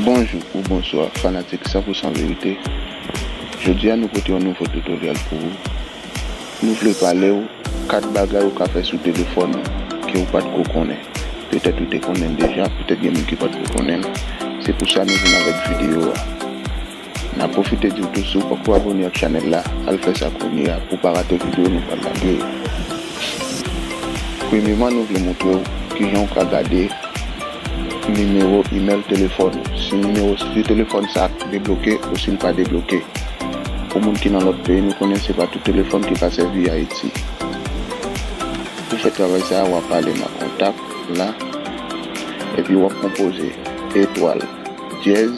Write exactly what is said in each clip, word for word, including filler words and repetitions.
Bonjou ou bonswa, fanatik san pou san verite. Jodi a nou pote yon nouvo tutorial pou ou. Nou vle pale w kat bagay ou ka fè sou telefòn ou ke ou pa t ko konnen. Petèt ou te konnen l deja, petèt gen moun ki pa t ko konnen l. Se pou sa nou vin avèk videyo a. N ap pwofite di w tou, si w poko abone ak chanèl la, al fè sa kounye a pou w pa rate videyo nou pral lage yo. Premyeman, nou vle montre w kijan w ka gade nimewo imèl telefòn ou, si nimewo, si telefòn sa debloke ou si l pa debloke. Pou moun ki nan lòt peyi, nou konnen se pa tout telefòn ki ka sèvi Ayiti. Pou fè travay sa a, w ap ale nan kontak la, epi w ap konpoze etwal dyèz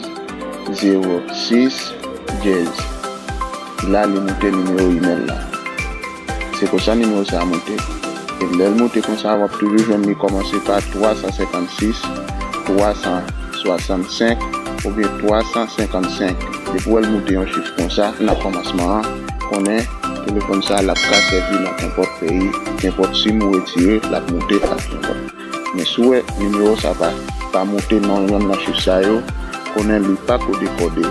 zewo sis dyèz. La, li moute nimewo imèl la. Se konsa nimewo sa a moute. E lè l moute konsa, w ap toujou jwenn li kòmanse pa twa san senkannsis, twa san swasannsenk oubyen twa san senkannsenk. Depi w wè l moute yon chif konsa nan kòmansman an, konnen telefòn sa a l ap ka sèvi nan kenpòt peyi, kenpòt sim ou retire, l ap moute ak kenpòt. Men si w wè nimewo sa pa, pa moute nan yonn nan chif sa yo, konnen li pa ko dekode.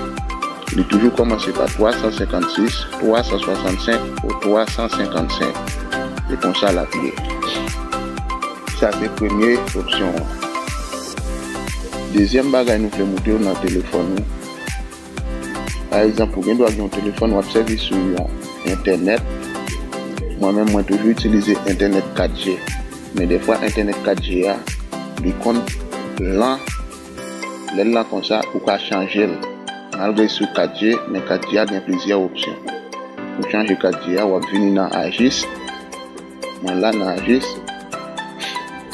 Li toujou kòmanse pa twa san senkannsis, twa san swasannsenk ou twa san senkannsenk. Se konsa l ap ye. Sa se premye opsyon an. Dezyèm bagay nou vle montre w nan telefòn ou. Pa egzanp, ou gen dwa gen yon telefòn w ap sèvi sou yon entènèt. Mwen menm, mwen toujou itilize entènèt kat G. Men defwa, entènèt kat G a, li konn lan. Lè l lan konsa, ou ka chanje l. Malgre sou kat G, men kat G a gen plizyè opsyon. Pou chanje kat G a, w ap vini nan ajis. Mwen la nan ajis.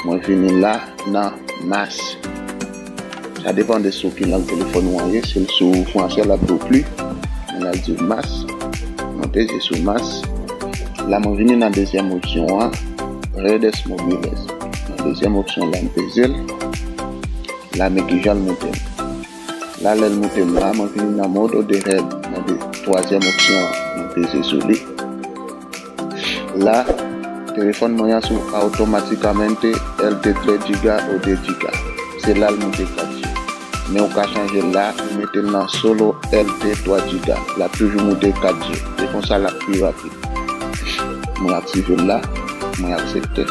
Mwen vini la nan mas. Sa depann de sou ki lang telefòn ou an ye. Si l sou fransè, l ap di w pli. Mwen la di w mas. Mwen peze sou mas. La, mwen vini nan dezyèm opsyon an, redes mobiles. Nan dezyèm opsyon la, m peze l. La, men kijan l moute m. La, lè l moute m la, mwen vini nan modo de red, nan de, twazyèm opsyon an, mwen peze sou li. La, telefòn mwen an sou automáticamente L T tres giga o diez giga. Se la l moute kat G. Men ou ka chanje l la, ou mete l nan solo L T twa giga. L ap toujou moute kat G. Se konsa l ap pi rapid. Mwen aktive l la, mwen aksepte.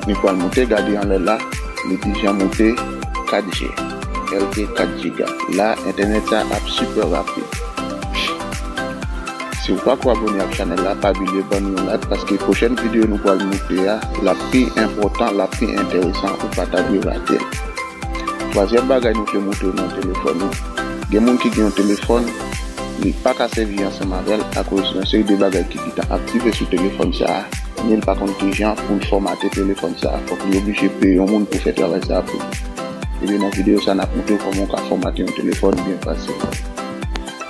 Li pral moute, gade anlè la, li deja moute kat G, L T kat giga. La, entènèt sa ap sipè rapid. Si w pa ko abone ak chanèl la, pa bliye ban nou yon like, paske pwochèn videyo nou pral monte a, l ap pi enpòtan, l ap pi enteresan, ou pa ta dwe rate l. Twazyèm bagay nou vle montre w nan telefòn nou. Gen moun ki gen yon telefòn, li pa ka sèvi ansanm avè l akoz yon seri de bagay ki gentan aktive sou telefòn sa a, men li pa konn kijan pou l fòmate telefòn sa a. Fòk li oblije peye yon moun pou fè travay sa a pou li. Ebyen, nan videyo sa a, n ap montre w kòman w ka fòmate yon telefòn byen fasil.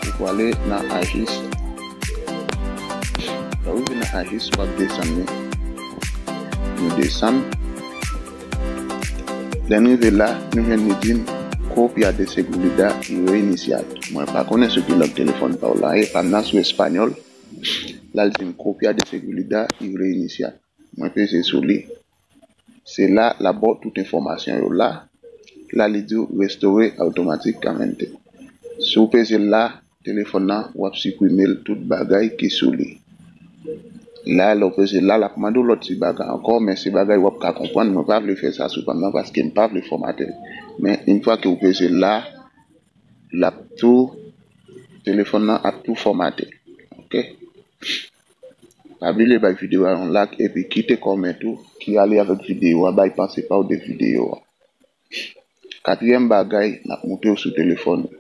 Ou prale nan ajis. Lè w rive nan ajis, w ap desann li. Nou desann. Lè n rive la, nou jwenn li di n copia de seguridad y reiniciar. Mwen pa konnen sou ki lang telefòn pa w la ye, pa m nan sou espanyòl. La l di m copia de seguridad y reiniciar. Mwen peze sou li. Se la, l ap ba w tout enfòmasyon yo la. La, li di w restore automáticamente. Si w peze la, telefòn nan, w ap siprime l tout bagay ki sou li. La, lè w peze la, l ap mande w lòt ti bagay ankò, men se bagay w ap ka konprann. Mwen pa vle fè sa sou pa m nan paske m pa vle fòmate l. Men yon fwa ke w peze la, l ap tou, telefòn nan ap tou fòmate. Oke? Pa bliye bay videyo a yon like epi kite kòmantè w ki ale avèk videyo a, bay panse pa w de videyo a. Katriyèm bagay n ap montre w sou telefòn ou.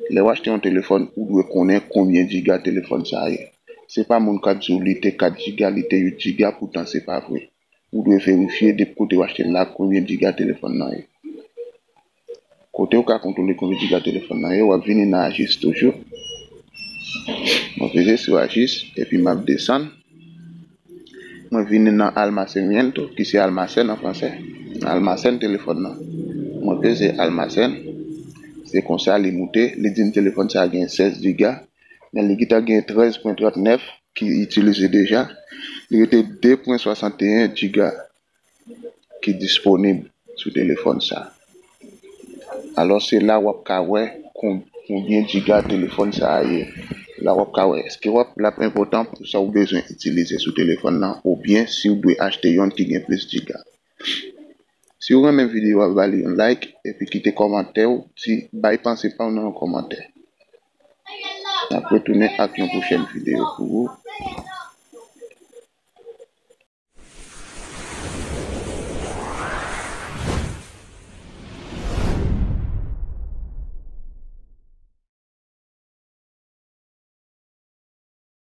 Lè w achte yon telefòn, ou dwe konnen konbyen giga telefòn sa a ye. Se pa moun k ap di w li te kat giga, li te uit giga, poutan se pa vre. Ou dwe verifye depi kote w achte l la konbyen giga telefòn nan ye. Kote w ka kontwole konbyen giga telefòn nan ye, w ap vini nan ajis toujou. Mwen peze sou ajis, epi m ap desann. Mwen vini nan almacenamiento, ki se almasèn an fransè. Almasèn telefòn nan. Mwen peze almasèn. Se konsa li moute, li di m telefòn sa a gen sèz giga, men li gentan gen trèz pwen trannèf ki itilize deja. Li rete de pwen swasanteyen giga ki disponib. sou telefòn sa. Alò, se la w ap ka wè kon- konbyen giga telefòn sa a ye. La w ap ka wè èske w ap, l ap enpòtan pou sa ou bezwen itilize sou telefòn nan, oubyen si w dwe achte yonn ki gen plis giga. Si w renmen videyo a, ba li yon like, epi kite kòmantè w, di bay panse pa w nan yon kòmantè. N ap retounen ak yon pwochèn videyo pou ou.